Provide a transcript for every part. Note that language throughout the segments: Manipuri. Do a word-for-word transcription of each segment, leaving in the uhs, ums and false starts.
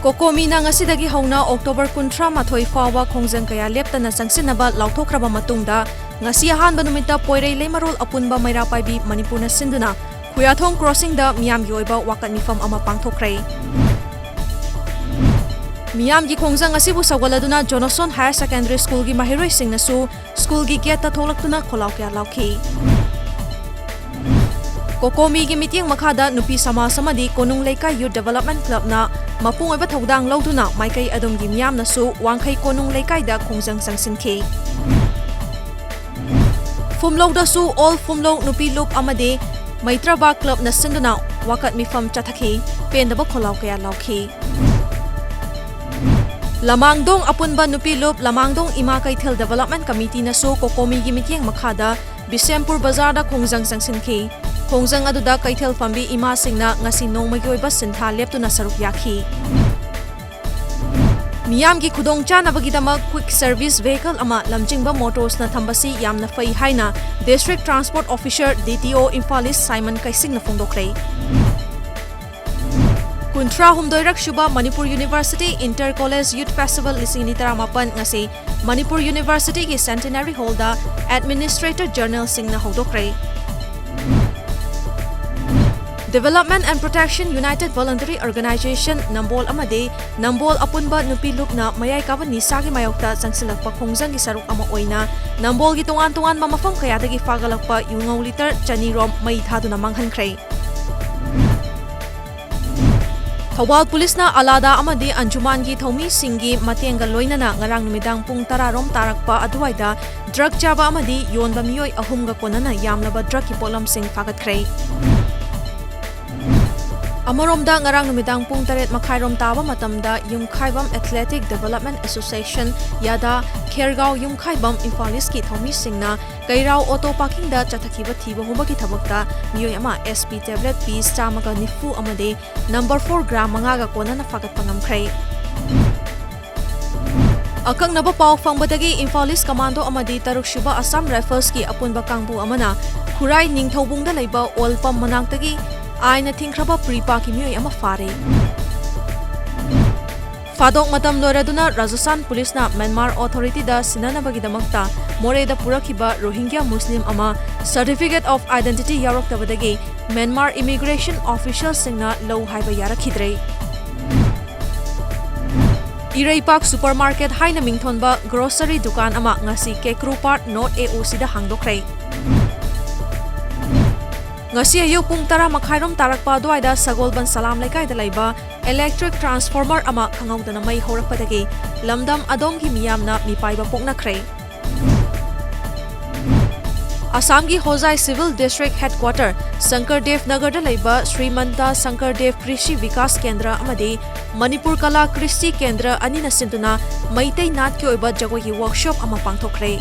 ꯀꯣꯀꯣꯃꯤꯅ ꯉꯁꯤꯗꯒꯤ ꯍꯧꯅ ꯑꯣꯛꯇꯣꯕꯔ ꯀꯨꯟꯊ꯭ꯔꯥ ꯃꯥꯊꯣꯏ ꯐꯥꯎꯕ ꯈꯣꯡꯖꯪ ꯀꯌꯥ ꯂꯦꯞꯇꯅ ꯆꯪꯁꯤꯟꯅꯕ ꯂꯥꯎꯊꯣꯛꯈ꯭ꯔꯕ ꯃꯇꯨꯡꯗ, ꯉꯁꯤ ꯑꯍꯥꯟꯕ ꯅꯨꯃꯤꯠꯇ ꯄꯣꯏꯔꯩ ꯂꯩꯃꯔꯣꯜ ꯑꯄꯨꯟꯕ ꯃꯩꯔꯥ ꯄꯥꯏꯕꯤ ꯃꯅꯤꯄꯨꯔꯅ ꯁꯤꯟꯗꯨꯅ ꯈꯨꯌꯥꯊꯣꯡ ꯀ꯭ꯔꯣꯁꯤꯡꯗ ꯃꯤꯌꯥꯝꯒꯤ ꯑꯣꯏꯕ ꯋꯥꯀꯠ ꯃꯤꯐꯝ ꯑꯃ ꯄꯥꯡꯊꯣꯛꯈ꯭ꯔꯦ꯫ ꯃꯤꯌꯥꯝꯒꯤ ꯈꯣꯡꯖꯪ ꯑꯁꯤꯕꯨ ꯁꯧꯒꯠꯂꯗꯨꯅ ꯖꯣꯅꯣꯁꯣꯟ ꯍꯥꯌꯔ ꯁꯦꯀꯦꯟꯗꯔꯤ ꯁ꯭ꯀꯨꯜꯒꯤ ꯃꯍꯩꯔꯣꯏꯁꯤꯡꯅꯁꯨ ꯁ꯭ꯀꯨꯜꯒꯤ ꯒꯦꯠꯇ ꯊꯣꯛꯂꯛꯇꯨꯅ ꯈꯣꯜꯂꯥꯎ ꯀꯌꯥ ꯂꯥꯎꯈꯤ꯫ ꯀꯣꯀꯣꯃꯤꯒꯤ ꯃꯤꯠꯌꯦꯡ ꯃꯈꯥꯗ ꯅꯨꯄꯤ ꯁꯃꯥꯖ ꯑꯃꯗꯤ ꯀꯣꯅꯨꯡ ꯂꯩꯀꯥꯏ ꯌꯨꯠ ꯗꯤꯚꯦꯂꯞꯃꯦꯟ ꯀ꯭ꯂꯕꯅ ꯃꯄꯨꯡ ꯑꯣꯏꯕ ꯊꯧꯗꯥꯡ ꯂꯧꯗꯨꯅ ꯃꯥꯏꯀꯩ ꯑꯗꯨꯝꯒꯤ ꯃꯤꯌꯥꯝꯅꯁꯨ ꯋꯥꯡꯈꯩ ꯀꯣꯅꯨꯡ ꯂꯩꯀꯥꯏꯗ ꯈꯣꯡꯖꯪ ꯆꯪꯁꯤꯟꯈꯤ꯫ ꯐꯨꯝꯂꯧꯗꯁꯨ ꯑꯣꯜ ꯐꯨꯝꯂꯧ ꯅꯨꯄꯤ ꯂꯨꯞ ꯑꯃꯗꯤ ꯃꯩꯇ꯭ꯔꯕꯥ ꯀ꯭ꯂꯕꯅ ꯁꯤꯟꯗꯨꯅ ꯋꯥꯀꯠ ꯃꯤꯐꯝ ꯆꯠꯊꯈꯤ꯫ ꯄꯦꯟꯗꯕ ꯈꯣꯜꯂꯥꯎ ꯀꯌꯥ ꯂꯥꯎꯈꯤ꯫ ꯂꯃꯥꯡꯗꯣꯡ ꯑꯄꯨꯟꯕ ꯅꯨꯄꯤ ꯂꯨꯞ, ꯂꯃꯥꯡꯗꯣꯡ ꯏꯃꯥ ꯀꯩꯊꯦꯜ ꯗꯤꯚꯦꯂꯞꯃꯦꯟ ꯀꯃꯤꯇꯤꯅꯁꯨ ꯀꯣꯀꯣꯃꯤꯒꯤ ꯃꯤꯠꯌꯦꯡ ꯃꯈꯥꯗ ꯕꯤꯁꯦꯝꯄꯨꯔ ꯕꯖꯥꯔꯗ ꯈꯣꯡꯖꯪ ꯆꯪꯁꯤꯟꯈꯤ꯫ ꯈꯣꯡꯖꯪ ꯑꯗꯨꯗ ꯀꯩꯊꯦꯜ ꯐꯝꯕꯤ ꯏꯃꯥꯁꯤꯡꯅ ꯉꯁꯤ ꯅꯣꯡꯃꯒꯤ ꯑꯣꯏꯕ ꯁꯤꯟꯊꯥ ꯂꯦꯞꯇꯨꯅ ꯁꯔꯨꯛ ꯌꯥꯈꯤ꯫ ꯃꯤꯌꯥꯝꯒꯤ ꯈꯨꯗꯣꯡꯆꯥꯅꯕꯒꯤꯗꯃꯛ quick service vehicle ꯑꯃ ꯂꯝꯖꯤꯡꯕ ꯃꯣꯇꯣꯔꯁꯅ ꯊꯝꯕꯁꯤ ꯌꯥꯝꯅ ꯐꯩ ꯍꯥꯏꯅ District Transport Officer, D T O, Imphal east ꯁꯥꯏꯃꯟ ꯀꯩꯁꯤꯡꯅ ꯐꯣꯡꯗꯣꯛꯈ꯭ꯔꯦ꯫ ꯀꯨꯟꯊ꯭ꯔꯥ ꯍꯨꯝꯗꯣꯏꯔꯛ ꯁꯨꯕ Manipur university inter college youth festival ꯂꯤꯁꯤꯡ ꯑꯅꯤ ꯇꯔꯥꯃꯥꯄꯟ ꯉꯁꯤ ꯃꯅꯤꯄꯨꯔ ꯌꯨꯅꯤꯚꯔꯁꯤꯇꯤꯒꯤ ꯁꯦꯟꯇꯤꯅꯔꯤ ꯍꯣꯜꯗ ꯑꯦꯗꯃꯤꯅꯤꯁꯇ꯭ꯔꯦꯇꯔ ꯖꯦꯅꯔꯦꯜꯁꯤꯡꯅ ꯍꯧꯗꯣꯛꯈ꯭ꯔꯦ꯫ Development and Protection United Voluntary Organization ꯅꯝꯕꯣꯜ ꯑꯃꯗꯤ ꯅꯝꯕꯣꯜ ꯑꯄꯨꯟꯕ ꯅꯨꯄꯤ ꯂꯨꯞꯅ ꯃꯌꯥꯏ ꯀꯥꯕ ꯅꯤꯁꯥꯒꯤ ꯃꯥꯌꯣꯛꯇ ꯆꯪꯁꯤꯜꯂꯛꯄ ꯈꯣꯡꯖꯪꯒꯤ ꯁꯔꯨꯛ ꯑꯃ ꯑꯣꯏꯅ ꯅꯝꯕꯣꯜꯒꯤ ꯇꯣꯉꯥꯟ ꯇꯣꯉꯥꯟꯕ ꯃꯐꯝ ꯀꯌꯥꯗꯒꯤ ꯐꯥꯒꯠꯂꯛꯄ ꯌꯨꯉꯧ ꯂꯤꯇꯔ ꯆꯅꯤ ꯔꯣꯝ ꯃꯩ ꯊꯥꯗꯨꯅ ꯃꯥꯡꯍꯟꯈ꯭ꯔꯦ꯫ ꯊꯧꯕꯥꯜ ꯄꯨꯂꯤꯁꯅ ꯑꯂꯥꯗꯥ ꯑꯃꯗꯤ ꯑꯟꯖꯨꯃꯥꯟꯒꯤ ꯊꯧꯃꯤꯁꯤꯡꯒꯤ ꯃꯇꯦꯡꯒ ꯂꯣꯏꯅꯅ ꯉꯔꯥꯡ ꯅꯨꯃꯤꯗꯥꯡ ꯄꯨꯡ ꯇꯔꯥ ꯔꯣꯝ ꯇꯥꯔꯛꯄ ꯑꯗꯨꯋꯥꯏꯗ ꯗ꯭ꯔꯒ ꯆꯥꯕ ꯑꯃꯗꯤ ꯌꯣꯟꯕ ꯃꯤꯑꯣꯏ ꯑꯍꯨꯝꯒ ꯀꯣꯟꯅꯅ ꯌꯥꯝꯂꯕ ꯗ꯭ꯔꯒꯀꯤ ꯄꯣꯠꯂꯝꯁꯤꯡ ꯐꯥꯒꯠꯈ꯭ꯔꯦ꯫ ꯑꯃꯔꯣꯝꯗ, ꯉꯔꯥꯡ ꯅꯨꯃꯤꯗꯥꯡ ꯄꯨꯡ ꯇꯔꯦꯠ ꯃꯈꯥꯏ ꯔꯣꯝ ꯇꯥꯕ ꯃꯇꯝꯗ ꯌꯨꯝꯈꯥꯏꯕꯝ Athletic Development Association, ꯌꯥꯗꯥ, ꯈꯦꯔꯒꯥꯎ ꯌꯨꯝꯈꯥꯏꯕꯝ ꯏꯝꯐꯥꯜ ꯏꯁꯀꯤ ꯊꯧꯃꯤꯁꯤꯡꯅ ꯀꯩꯔꯥꯎ ꯑꯣꯇꯣ ꯄꯥꯔꯀꯤꯡꯗ ꯆꯠꯊꯈꯤꯕ ꯊꯤꯕ ꯍꯨꯝꯕꯒꯤ ꯊꯕꯛꯇ ꯃꯤꯑꯣꯏ ꯑꯃ S P tablet piece ꯆꯥꯝꯃꯒ ꯅꯤꯐꯨ ꯑꯃꯗꯤ number four gram ꯃꯉꯥꯒ ꯀꯣꯟꯅꯅ ꯐꯥꯒꯠꯄ ꯉꯝꯈ꯭ꯔꯦ꯫ ꯑꯀꯛꯅꯕ ꯄꯥꯎ ꯐꯪꯕꯗꯒꯤ ꯏꯝꯐꯥꯜ ꯏꯁ ꯀꯃꯥꯟꯗꯣ ꯑꯃꯗꯤ ꯇꯔꯨꯛ ꯁꯨꯕ ꯑꯁꯥꯝ ꯔꯥꯏꯐꯜꯁꯀꯤ ꯑꯄꯨꯟꯕ ꯀꯥꯡꯕꯨ ꯑꯃꯅ ꯈꯨꯔꯥꯏ ꯅꯤꯡꯊꯧꯕꯨꯡꯗ ꯂꯩꯕ ꯑꯣꯏꯜ ꯄꯝ ꯃꯅꯥꯛꯇꯒꯤ ꯑꯥꯏꯟꯅ ꯊꯤꯡꯈ꯭ꯔꯕ ꯄ꯭ꯔꯤꯄꯥꯛꯀꯤ ꯃꯤꯑꯣꯏ ꯑꯃ ꯐꯥꯔꯦ꯫ ꯐꯥꯗꯣꯛ ꯃꯇꯝ ꯂꯣꯏꯔꯗꯨꯅ ꯔꯥꯖꯁꯊꯥꯟ ꯄꯨꯂꯤꯁꯅ ꯃ꯭ꯌꯥꯟꯃꯥꯔ ꯑꯣꯊꯣꯔꯤꯇꯤꯗ ꯁꯤꯟꯅꯅꯕꯒꯤꯗꯃꯛꯇ ꯃꯣꯔꯦꯗ ꯄꯨꯔꯛꯈꯤꯕ ꯔꯣꯍꯤꯡꯒ꯭ꯌꯥ ꯃꯨꯁꯂꯤꯝ ꯑꯃ Certificate of Identity ꯌꯥꯎꯔꯛꯇꯕꯗꯒꯤ ꯃ꯭ꯌꯥꯟꯃꯥꯔ ꯏꯃꯤꯒ꯭ꯔꯦꯁꯟ ꯑꯣꯐꯤꯁꯤꯌꯦꯜꯁꯤꯡꯅ ꯂꯧ ꯍꯥꯏꯕ ꯌꯥꯔꯛꯈꯤꯗ꯭ꯔꯦ꯫ ꯏꯔꯩꯄꯥꯛ ꯁꯨꯄꯔꯃꯥꯔꯀꯦꯠ ꯍꯥꯏꯅ ꯃꯤꯡꯊꯣꯟꯕ ꯒ꯭ꯔꯣꯁꯔꯤ ꯗꯨꯀꯥꯟ ꯑꯃ ꯉꯁꯤ ꯀꯦꯀ꯭ꯔꯨ ꯄꯥꯔꯛ ꯅꯣꯔꯠ ꯑꯦ ꯑꯣ ꯁꯤꯗ ꯍꯥꯡꯗꯣꯛꯈ꯭ꯔꯦ꯫ ꯉꯁꯤ ꯑꯌꯨꯛ ꯄꯨꯡ ꯇꯔꯥ ꯃꯈꯥꯏꯔꯣꯝ ꯇꯥꯔꯛꯄ ꯑꯗꯨꯋꯥꯏꯗ ꯁꯒꯣꯜꯕꯟ ꯁꯂꯥꯝ ꯂꯩꯀꯥꯏꯗ ꯂꯩꯕ ꯏꯂꯦꯛꯇ꯭ꯔꯤꯛ ꯇ꯭ꯔꯥꯟꯁꯐꯣꯔꯃꯔ ꯑꯃ ꯈꯪꯍꯧꯗꯅ ꯃꯩ ꯍꯧꯔꯛꯄꯗꯒꯤ ꯂꯝꯗꯝ ꯑꯗꯣꯝꯒꯤ ꯃꯤꯌꯥꯝꯅ ꯃꯤꯄꯥꯏꯕ ꯄꯣꯛꯅꯈ꯭ꯔꯦ꯫ ꯑꯁꯥꯝꯒꯤ ꯍꯣꯖꯥꯏ ꯁꯤꯚꯤꯜ ꯗꯤꯁꯇ꯭ꯔꯤꯛ ꯍꯦꯗꯀ꯭ꯋꯥꯇꯔ ꯁꯪꯀꯔꯗꯦꯕ ꯅꯒꯔꯗ ꯂꯩꯕ ꯁ꯭ꯔꯤꯃꯟꯇ ꯁꯪꯀꯔꯗꯦꯕ ꯀ꯭ꯔꯤꯁꯤ ꯕꯤꯀꯥꯁ ꯀꯦꯟꯗ꯭ꯔ ꯑꯃꯗꯤ ꯃꯅꯤꯄꯨꯔ ꯀꯂꯥ ꯀ꯭ꯔꯤꯁꯤ ꯀꯦꯟꯗ꯭ꯔ ꯑꯅꯤꯅ ꯁꯤꯟꯗꯨꯅ ꯃꯩꯇꯩ ꯅꯥꯠꯀꯤ ꯑꯣꯏꯕ ꯖꯒꯣꯏꯒꯤ ꯋꯥꯔꯛꯁꯣꯞ ꯑꯃ ꯄꯥꯡꯊꯣꯛꯈ꯭ꯔꯦ꯫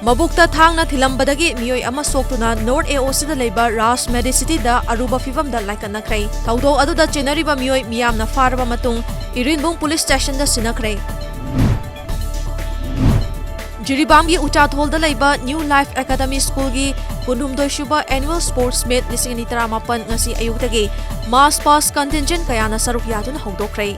ꯃꯕꯨꯛꯇ ꯊꯥꯡꯅ ꯊꯤꯜꯂꯝꯕꯗꯒꯤ ꯃꯤꯑꯣꯏ ꯑꯃ ꯁꯣꯛꯇꯨꯅ ꯅꯣꯔꯠ ꯑꯦ ꯑꯣ ꯁꯤꯗ ꯂꯩꯕ ꯔꯥꯖ ꯃꯦꯗꯤꯁꯤꯇꯤꯗ ꯑꯔꯨꯕ ꯐꯤꯚꯝꯗ ꯂꯥꯏꯀꯠꯅꯈ꯭ꯔꯦ꯫ ꯊꯧꯗꯣꯛ ꯑꯗꯨꯗ ꯆꯦꯟꯅꯔꯤꯕ ꯃꯤꯑꯣꯏ ꯃꯤꯌꯥꯝꯅ ꯐꯥꯔꯕ ꯃꯇꯨꯡ ꯏꯔꯤꯟꯕꯨꯡ ꯄꯨꯂꯤꯁ ꯁ꯭ꯇꯦꯁꯟꯗ ꯁꯤꯟꯅꯈ꯭ꯔꯦ꯫ ꯖꯤꯔꯤꯕꯥꯝꯒꯤ ꯎꯆꯥꯊꯣꯜꯗ ꯂꯩꯕ ꯅ꯭ꯌꯨ ꯂꯥꯏꯐ ꯑꯦꯀꯥꯗꯃꯤ ꯁ꯭ꯀꯨꯜꯒꯤ ꯀꯨꯟꯍꯨꯝꯗꯣꯏ ꯁꯨꯕ ꯑꯦꯅꯨꯋꯦꯜ ꯁ꯭ꯄꯣꯔꯠꯁ ꯃꯤꯠ ꯂꯤꯁꯤꯡ ꯑꯅꯤ ꯇꯔꯥꯃꯥꯄꯟ ꯉꯁꯤ ꯑꯌꯨꯛꯇꯒꯤ ꯃꯥꯔꯆ ꯄꯥꯁ ꯀꯟꯇꯤꯟꯖꯦꯟ ꯀꯌꯥꯅ ꯁꯔꯨꯛ ꯌꯥꯗꯨꯅ ꯍꯧꯗꯣꯛꯈ꯭ꯔꯦ꯫